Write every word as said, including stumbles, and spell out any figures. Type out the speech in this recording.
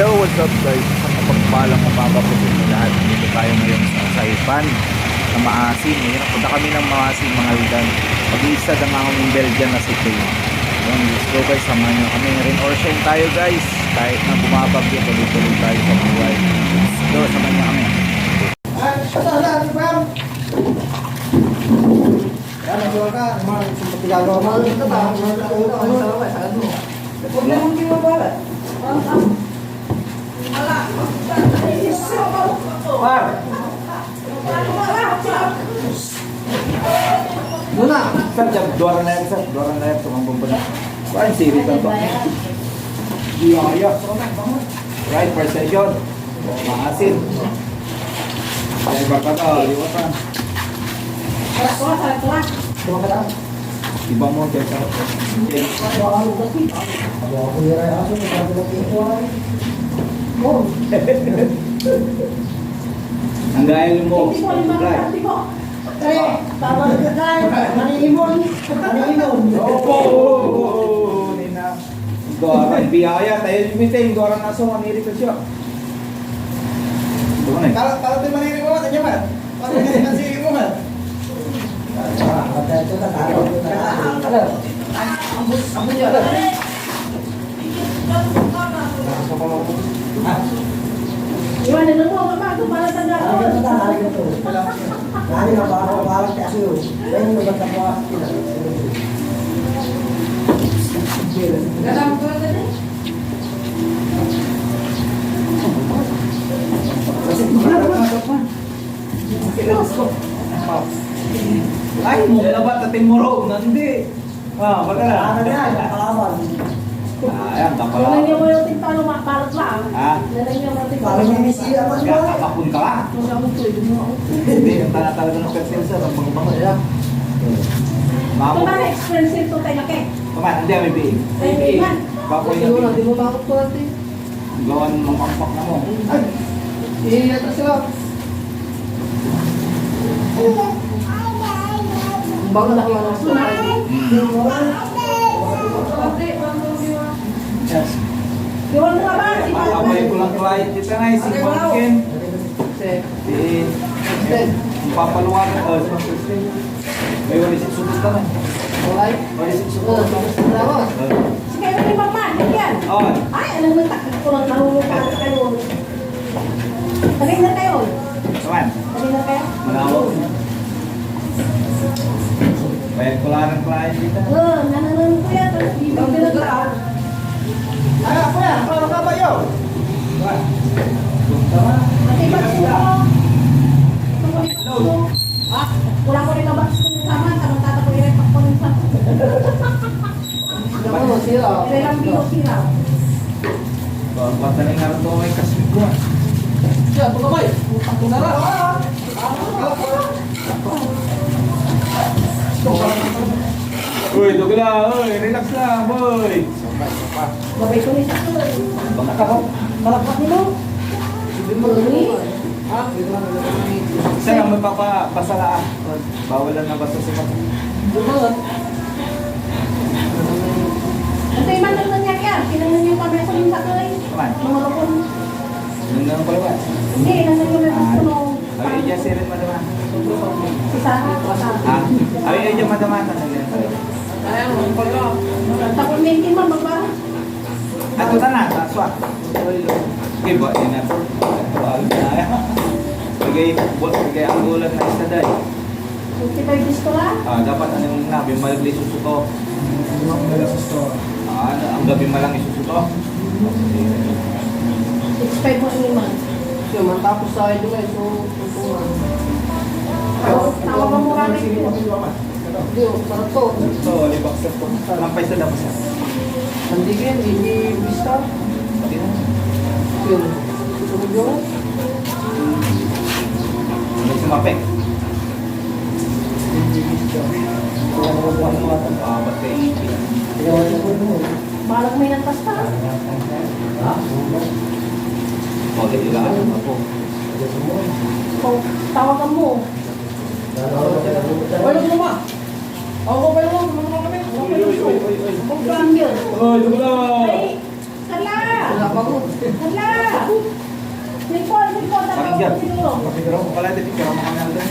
Yo, what's up guys? Isang mapagpalang umaga po sa inyo lahat. Dito tayo ngayon sa Saipan na Maasin. Ngayon, punta kami ng Maasin, mga aldan. Mag-iisa da nga kaming Belgian na si Faye. Yun, let's go guys, samahan nyo kami. Rin or shine tayo guys. Kahit na bumabagyo, tuloy-tuloy tayo sa buhay. Let's go, samahan nyo kami. Par. Dona, sir, dyan, duara na yan, sir. Duara na yan, tumambong pa na. Kuan, siri ka to. Iya, iya. Right, first session. Maasin. Driver ka to, liwatan. Iba mo, check out. Ang gaya mo, Hindi ko alam ang right. Ate ko. Pre, tama na tayo. Maniimon. Maniimon. Opo, oo, oo, oo, nina. Duaran biyaya, tayo yung meeting, duaran aso, maniri ka siya. Duaran eh. Tala, tala tayo maniri ko, ano niya man? Ano niya man? Ah, ito na tayo. Ano? Ang bus, ang bus niya. Iwan na mo, mama, ito para sa dako. Ano na ba ako, parang kasi yun. Kaya yung nagtatapos, Ay, mo labat na timuro, nandi. Ah, baga na. Ano yan? Kalaban. Ah, ayan, kapalaban. Kung hindi mo yung tintalo, mapalat lang. Ha? Kung hindi mo yung tintalo, Parang may misi ako, di ba? Kapapun ka lang. Kung sa muto, hindi mo ako. Hindi, yung tala talaga ng pepper, sir, ang bango-bango, yeah. Mamo. Ito ba na expensive to, tayo na, Ken? Come on, hindi, may biig. Ay, hindi man. Baboy na biig. Hindi mo makakot ko natin. Gawan mo, pampak na mo. Ay! Iya, ito sila. Bang na lang ako. Yes. Iwan mo na ba? Abay ko lang client kita nga, si Pumpkin. Si, si, ang papaluwagan, oh, si Pumpkin. May wali si Sukot ka na. Wala. Wali si Sukot. Wala. Sige, may pamahit yan. Oh. Ay, alam mo, takot ko lang, marunong ka sa kayo. Tabi na kayo. Naman. Tabi na kayo. Manawag. Bayad ko lang ng client dito. Oo, nananong ko yan, tapos bibigyan ka. Ano, kuya? Ano ka ba yun? Pati ba gusto ko? Gusto ko rin gusto. Ha? Wala ko rin mabakit kung sama, tamang tata ko rin pakpanin sa. Ano, sira? Kailangan biyo sira. Basta na nga ito may kasig ko, ah. Siya, ito ka ba eh? Putang ko na ra. Uy, doge la, uy, relax lang, boy. Babay ko ni Sir. Baka ka, malakpak nila. Hindi mo rin. Ha? Sir, ang magpapabasa la, ah. Bawal lang nabasa sa mata. Ante, man lang nangyari yan. Kinangan yung pamesa yung sakay. Naman. Mga rokon. Nandang ko ba? Hindi, nandang yung may gusto mo. Ay, iya, sir, madama. Si Sarah, si Sarah. Ah, ay, iya, madama. Tapos, may hindi man, magpara. Ato na na, sa aswa. Okay, ba, ina. Lagay, lagay ang ulam na isa, day. Fifty-five pesos ko lang. Ah, dapat ano yung na, bimalag na isusuko. Bimalag isusuko. Ah, ano, ang gabi malang isusuko? Fifty-five mo ang lima. So, matapos sa akin, so, ito nga. Tapos, tawag mo kami. Hindi, oh, sarap to. Ito, libak sa to. Lampay sa dapat sa. Nandigin, hindi bista. Hindi na. Yun. Sunod yun. Hindi sumapit. Hindi bista. Ah, ba't kayo? Balak may nagpasta. Ha? Bakit kailangan mo po? Oh, tawagan mo. Wala mo ma. Ako pa yun, mga kami. Uy, uy, uy, uy, uy. Ang plan yun. Uy, wala. Ay, Carla! Carla! Cellphone, cellphone, tatawag ko siguro. Pakigiraw ko pala, di picture mo kami, Alden.